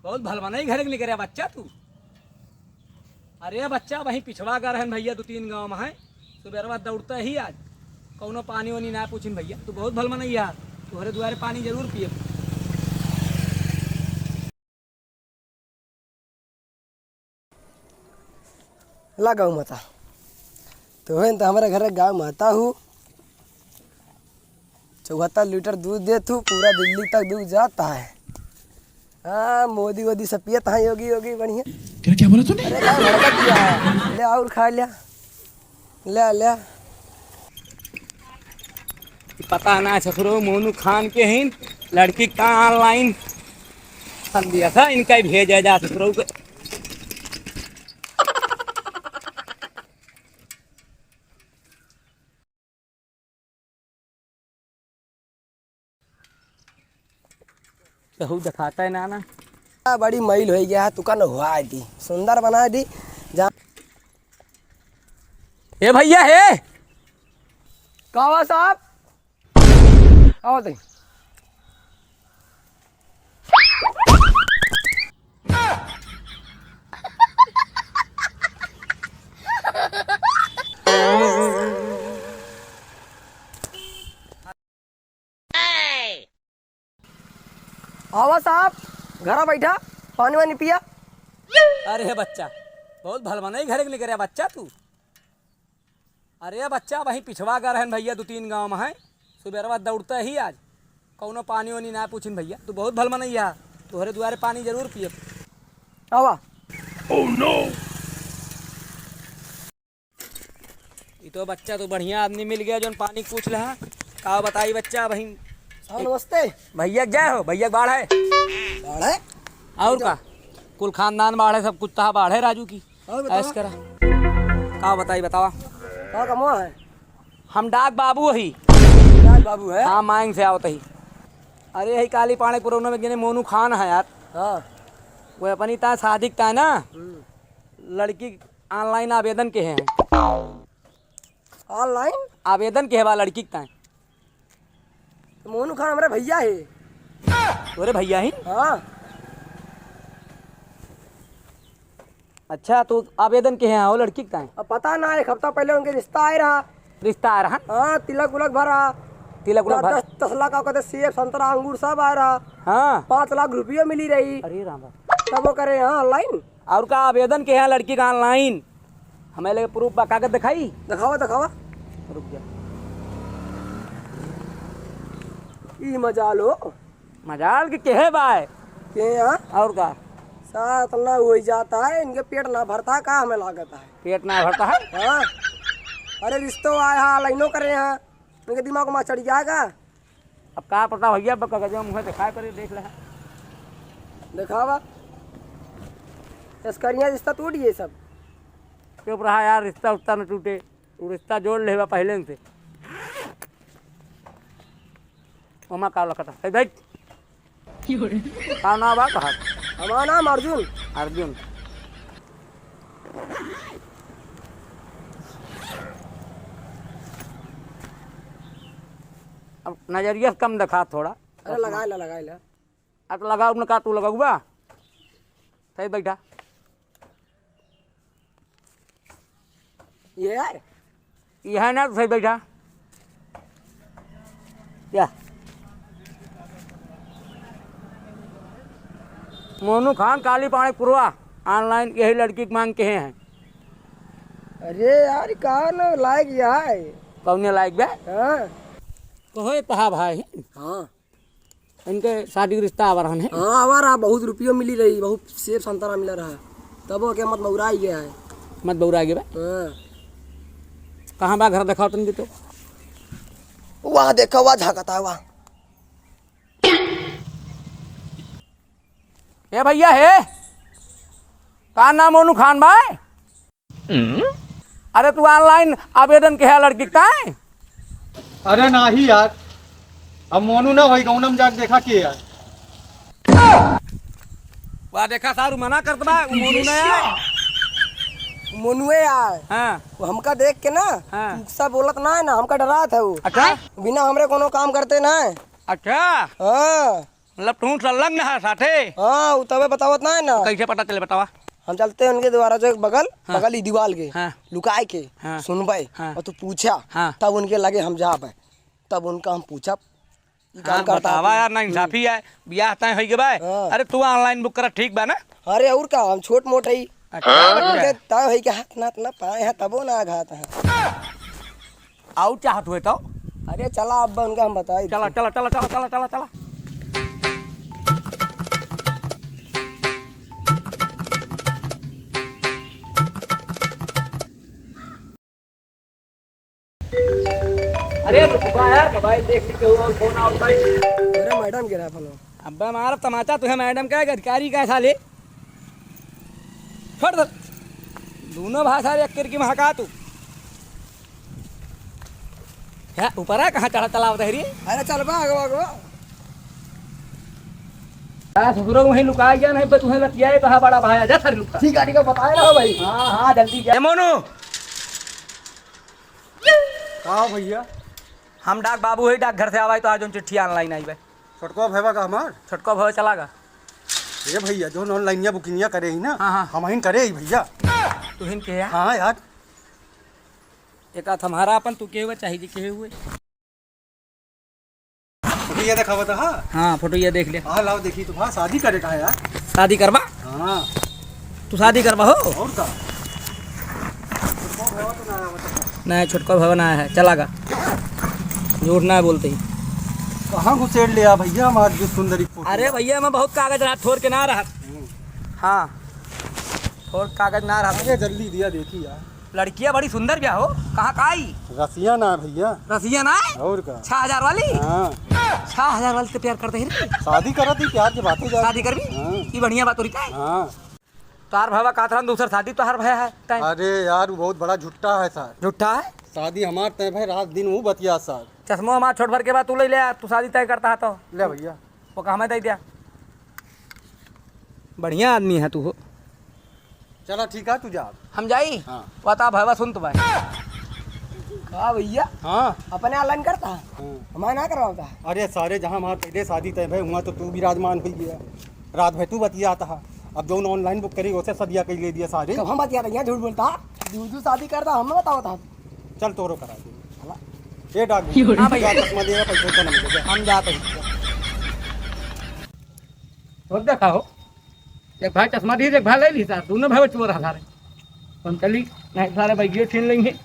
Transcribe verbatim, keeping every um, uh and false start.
बहुत भलमनई घर के निकरे बच्चा तू। अरे बच्चा, वहीं पिछवा गा रहन भइया, दो तीन गाँव में है, सुबेरवा दौड़ते ही आज। कौनो पानी वानी ना पूछिन भइया, तू बहुत भलमनई यार, तोहरे दुआरे पानी जरूर पिए। ला गौ माता, तोहन तो हमारे घर गौ माता हूँ। चौहत्तर लीटर दूध देत हूँ, पूरा दिल्ली तक दूध जाता है। हाँ, मोदी वोदी सब पियत हैं, योगी योगी बढ़िया। क्या, क्या बोला तूने? अरे, का भड़का दिया है? ले और खा लिया, ले ले। पता ना ससुरो मोनू खान के हिन लड़की का online संदेश है, इनका ही भेजा जा ससुरो के। केहू देखाता है ना, ना। आ, बड़ी मैल होइ गया है, तुका नहवाइ दी, सुंदर बनाइ दी। जा। ए भइया, हे। का हुआ साहब? का होत है? आवा साहब, घरा बैठा, पानी वानी पिया। अरे बच्चा, बहुत भलमनई घर के निकरे बच्चा तू। अरे बच्चा, वहीं पिछवा गा रहन भइया, दो तीन गाँव में है, सुबेरवा दौड़ते ही आज। कौनो पानी वानी ना पूछिन भइया, तू बहुत भलमनई यार, तोहरे दुआरे पानी जरूर पिए। आवा। ई तो बच्चा तो बढ़िया आदमी मिल गया, जौन पानी पूछ लेहा। का बताई बच्चा, बहिन। साहब, नमस्ते। भइया के जय हो, भइया के बाढ़ है। बाढ़ है? और का? कुल खानदान बाढ़ है, सब कुत्ता बाढ़ है राजू की। और बताओ। ऐश करा। का बताई, बतावा। का कमवा है? हम डाक बाबू ही। डाक बाबू है? हाँ, मांग से आवत ही। अरे, यही काली पाड़े कोरोना में जने मोनू खान है यार। हाँ। वो अपनी ता शादी का है ना। हम्म। लड़की online आवेदन के हैं। Online? आवेदन के है बा लड़की के ताईं। तो मोनू खान हमरे भइया है। तोरे भइया ही? हाँ। अच्छा, तू आवेदन के है वो लड़की के ताईं? अब पता ना, एक हफ्ता पहले उनके रिश्ता आए रहा। रिश्ता आए रहा? हाँ, तिलक उलक भरा। तिलक उलक द-, भरा? दस, दस लाख का कहते सेब, संतरा, अंगूर सब आए रहा। हाँ। पाँच लाख रुपया मिली रही। अरे राम राम। तब वो करे यहाँ online। और का आवेदन के है लड़की का online? हमें लगे proof बा, कागज दिखाई? दिखावा, दिखावा। रुक जा। ई मजाल हो। मजाल के केहे बाय? के यहाँ? और का? साथ ना हो जाता है, इनके पेट ना भरता है, का हमें लागत है? पेट ना भरता है? हाँ। अरे रिश्तो आया है, लाइनो करे हैं, इनके दिमाग में चढ़ जाएगा। अब का पता भइया, अब कागजवा मुँहे दिखाए पड़े, देख ले। दिखावा। तस्करियाँ रिश्ता टूट गए सब। चुप रहा यार, रिश्ता उश्ता न टूटे। तू रिश्ता जोड़ लेबा पहले से। ओमा का लखत है? ए, बैठ। का नाम बा तोहार? हमार नाम अर्जुन। अर्जुन। अब नजरिया से कम देखा थोड़ा। अरे लगाए ला, लगाए ला। अब लगाओ न का तू लगउबा? सही बैठा। ये यार। ये है ना, सही बैठा। या। मोनू खान काली पाड़े पुरवा online यही लड़की के मांग के हैं। अरे यार, का ना लायक ये है। कौने लायक बे? हाँ। कहो ये पहा भाई। हाँ। इनके शादी के रिश्ता आवा रहन है। हाँ, आवा रहा, बहुत रुपयो मिली रही, बहुत सेब संतरा मिला रहा, तबो के मत बौराई गया है। मत बौराई गया बा? हाँ। कहाँ बा घर, देखाओ तन तो। वहाँ देखो, वहाँ झांकता है, वहाँ। ए भइया हे, का नाम मोनू खान बा? अरे तू online आवेदन के है लड़की का है? अरे नाही यार, अब मोनू ना होई, गौनम जाके देखा के यार। वाह, देखा सारू मना करत बा, उ मोनू ना आए। मोनुए आए। हाँ। वो हमका देख के ना, हाँ। तुमसा बोलत ना है ना, हमका डरात है वो। अच्छा। बिना हमरे कोनो काम करते ना है। अच्छा। हाँ। मतलब तू संलग्न है साथे? हाँ, उ तबे बतावत ना है ना। कैसे पता चले, बतावा। हम चलते हैं उनके द्वारा जो एक बगल, हाँ। बगल ही दीवाल के, हाँ। लुकाए के, हाँ। सुनबे, हाँ। और तू पूछा, हाँ। तब उनके लगे हम जाबे, तब उनका हम पूछब, ई काम हाँ, करता बतावा है। यार, ना इंसाफी है, बियाह तय होई के बा। हाँ। अरे तू online book कर, ठीक बा ना? अरे और का, हम छोट मोट हई। अच्छा, हाँ। अच्छा। तय होई के हाथ ना, ना पाए हैं, तबो ना घात है। आउ चाहत हुए तो? अरे चला, अब उनका हम बताई। चला, चला, चला। अरे रुकबा यार, mobile देख के और phone आवत है। अरे madam के रहा phone। अब्बा मार तमाचा, तुहे madam का अधिकारी का साले। छोड़ दे। दोनों भाषा रे, अक्कर की महका तू। क्या ऊपर है, कहाँ चढ़ा तलाव तहरी? अरे चल बा, आगो, आगो। आ, ससुरो वहीं लुका गया, नहीं पे तुहे लतियाए, कहाँ बड़ा भाई, जा थारी लुका। ठीक है, ठीक है, बताए ना भाई। हाँ, हाँ, जल्दी जा। ए मोनू। का हो भैया? हम डाक बाबू है, डाकघर से आवाई तो आज उन चिट्ठी online आई बे। छोटको भैया का हमार? छोटको भैया चला गा। ए भैया, जो online या बुकिंगिया करे ही ना, हाँ, हाँ। हम ही करे ही भैया। तू हिन के है? हाँ यार। एक हाथ हमारा अपन, तू के हुए, चाहे जी के हुए। फोटो ये देखा बता, हाँ। हाँ, फोटो ये देख ले। हाँ, लाओ देखी तो, हाँ, शादी करे का है यार। शादी करबा? हाँ। तू शादी करबा हो? और का? छोटको भैया तो ना आया बता। नहीं, छोटको भैया ना आया है, चला गा। झूठ ना बोलते ही। कहाँ घुसेड़ लिया भैया हमार जो सुंदरी फोटो? अरे भैया, मैं बहुत कागज रहा, ठोर के ना रहा। हम्म। हाँ, ठोर कागज ना रहा। अरे जल्दी दिया, देखी यार। लड़किया बड़ी सुंदर बिया हो, कहाँ का आई? रसिया ना है भैया। रसिया ना है? और का? छह हजार वाली? हाँ। छह हजार वाली से प्यार करते ही रे। शादी करत ही, प्यार के बातें जाए। शादी करबी? हाँ। ई बढ़िया बात हो रही है। हाँ। तोहार भवा कहत रहन दूसर शादी तोहार भया है, तय। अरे यार, वो बहुत बड़ा झुट्टा है सर। झुट्टा है? शादी हमार तय भाई, रात दिन वो बतिया सर। चश्मा हमार छोट भर के बाद तू ले ले, तू शादी तय करता है तो। ले भैया। वो कहा मैं दे दिया। बढ़िया आदमी है तू हो। चला ठीक है, तू जा। हम जाई? हाँ। बता भैया, सुन तो भाई। का भैया? हाँ। अपने online करता है? हाँ। हमारे ना करवाता है? अरे सारे, जहाँ हमार पहले शादी तय भाई, वहाँ तो तू विराजमान हुई गया। रात भर तू बतियाता है। अब जो online book करी, उसे सदिया कई ले दिया सारे। कब हम बतियाता, यहाँ झूठ बोलता है? दूसरी शादी करता, हमें बतावता है। चल तोरो करा दे। चला। ए डाक, हाँ भैया। जा चश्मा दे, पैसे तो ना मिले। हम जाते हैं। और देखा हो, एक भाई चश्मा दी, एक भाई ले ली सार, दोनों भाई चोर है सारे। हम चली, नहीं सारे बैगियो छीन लेंगे।